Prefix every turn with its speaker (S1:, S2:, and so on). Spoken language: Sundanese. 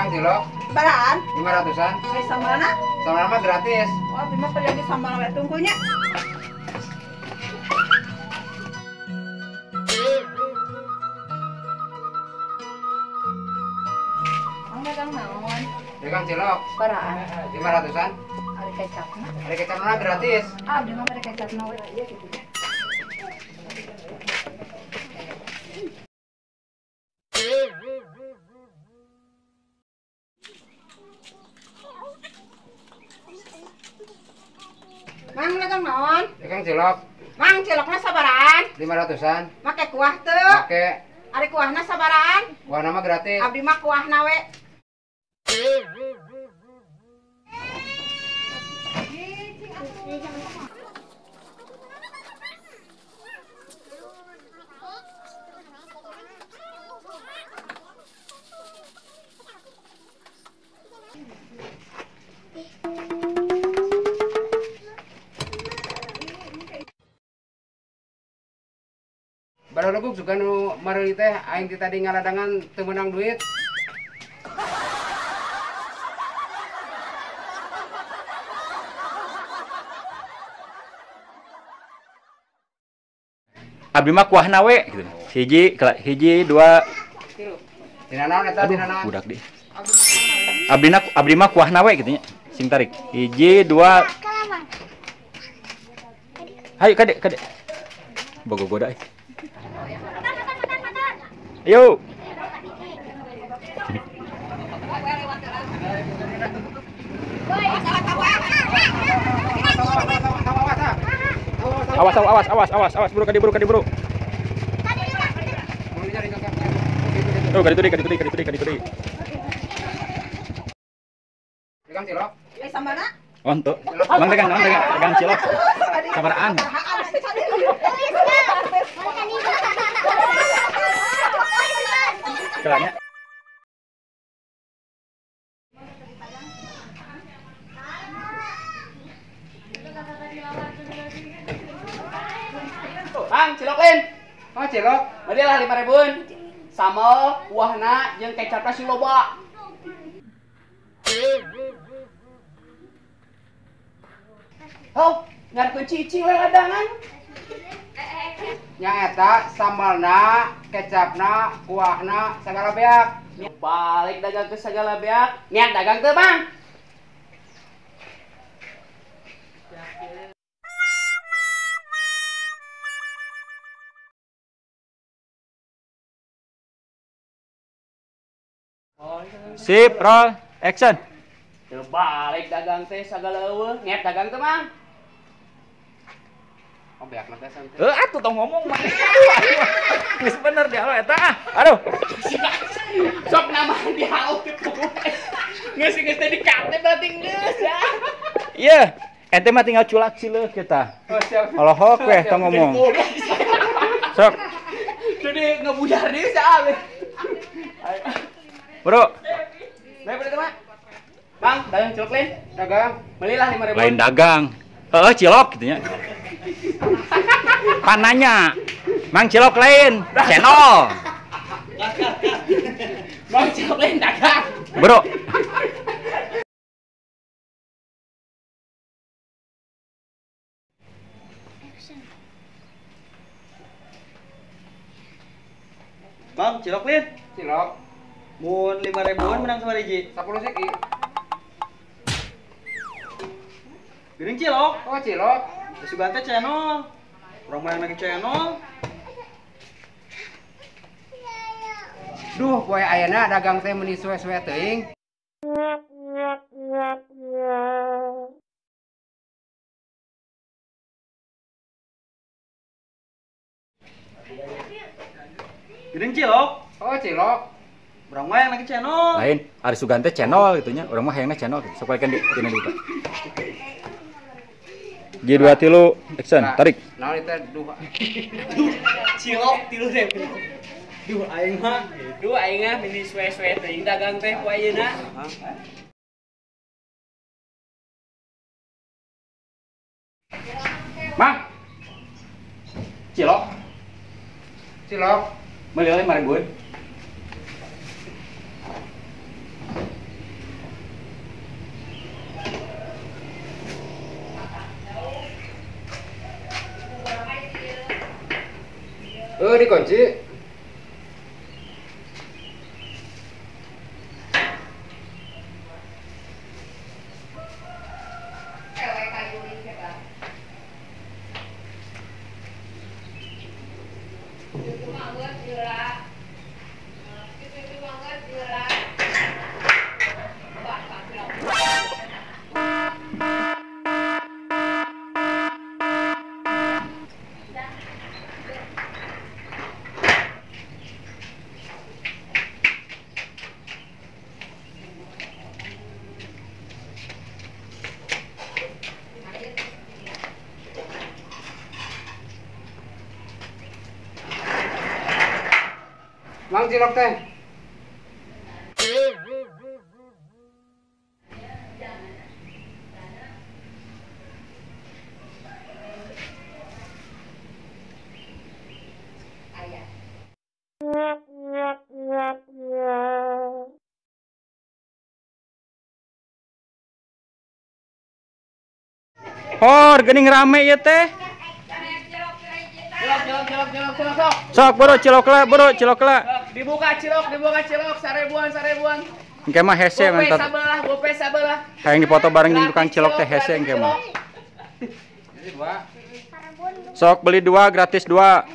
S1: Dagang cilok.
S2: Baraan?
S1: 500-an.
S2: Ai sambalna?
S1: Sambal mah gratis.
S2: Wah, abdi mah peryogi sambal we tungkunya. Mang dagang naon?
S1: Dagang cilok.
S2: Baraan?
S1: 500-an.
S2: Ari kecapna?
S1: Ari kecapna gratis.
S2: Ah, abdi mah bari kecapna we ieu kitu. Mang dagang naon?
S1: Dagang cilok.
S2: Mang cilokna sabaraan?
S1: 500-an.
S2: Make kuah teu?
S1: Make.
S2: Ari kuahna sabaraan?
S1: Kuahna mah gratis.
S2: Abdi mah kuahna we.
S1: Baralugug juga nu mareuli teh aing ti tadi ngaladangan teu meunang duit.
S3: Abdi mah kuahna we gitu. Hiji, hiji, dua.
S1: Tina naon eta tina naon?
S3: Budak di. Abdi mah kuahna we kitu nya. Sing tarik. Hiji, dua. Hayu kade, kade. Bogo goda. Ayo. Awas, awas, awas, awas, awas, bro, kadi bro, kadi bro. Oh, kadi tudi, kadi tudi, kadi tudi, kadi tudi.
S1: Dagang cilok.
S2: Eh, sambalna?
S3: Oh, entuk. Mang dagang naon dagang? Dagang cilok. Sabaraan. Kelanya.
S4: Bang, cilok lain.
S1: Oh, cilok.
S4: Belilah 5.000-an. Sambal, kuahna jeung kecapna sing loba. Oh, ngarkeun cicing we ladangan.
S1: Nya eta sambalna, kecapna, kuahna sagala beak.
S4: Balik dagang ke sagala beak. Niat dagang teu, Bang?
S3: Sip, roll, action.
S4: Teu balik dagang teh sagala eueuh. Niat dagang teu, Mang?
S1: Oh, beak mah teh santai.
S3: Heuh, atuh tong ngomong mah. Geus bener di halo eta ah. Aduh.
S4: Sok nama di halo kitu. Geus geus teh dikate berarti geus ya.
S3: Iya, ente mah tinggal culak cileuh kita.
S1: Oh, siap.
S3: Olohok weh tong ngomong. Sok.
S4: Jadi ngebudar deui sia.
S3: Bro.
S4: Baik, bro, Mak. Bang, dagang cilok lain?
S1: Dagang.
S4: Belilah 5.000.
S3: Lain dagang. Heeh, cilok gitu nya. Pananya. Mang cilok lain, channel.
S4: Mang cilok lain dagang.
S3: Bro.
S5: Bang, cilok lain?
S1: Cilok.
S5: Mun 5.000-an menang sama Riji.
S1: 10 siki.
S5: Geuning cilok.
S1: Oh, cilok.
S5: Sugan teh channel. Urang mah lagi channel.
S1: Duh, poe ayeuna dagang teh meuni suwe-suwe teuing.
S5: Geuning cilok.
S1: Oh, cilok.
S5: Urang mah yang lagi channel.
S3: Lain, ari sugan teh channel gitu nya. Urang mah hayangna channel gitu. Sok balikan di dina dieu. G2 tilu, action, tarik.
S1: Naon eta duh.
S4: Cilok 3.000. Duh aing mah, duh aing mah mini suwe-suwe teuing dagang teh ku ayeuna.
S3: Mang. Cilok.
S1: Cilok.
S3: Meuli 5.000.
S1: Heuh dikunci. Mang cilok teh.
S3: Hor, geuning rame ieu teh.
S4: Cilok, cilok, cilok, cilok, cilok.
S3: Sok bro, cilok lah, bro, cilok lah.
S4: Dibuka cilok, dibuka cilok, sarebuan, sarebuan.
S3: Engke mah hese
S4: Gope
S3: mantap.
S4: sabelah, gope sabelah.
S3: Hayang dipoto bareng jeung tukang cilok teh hese engke mah.
S1: Jadi dua.
S3: Sok beli dua gratis dua.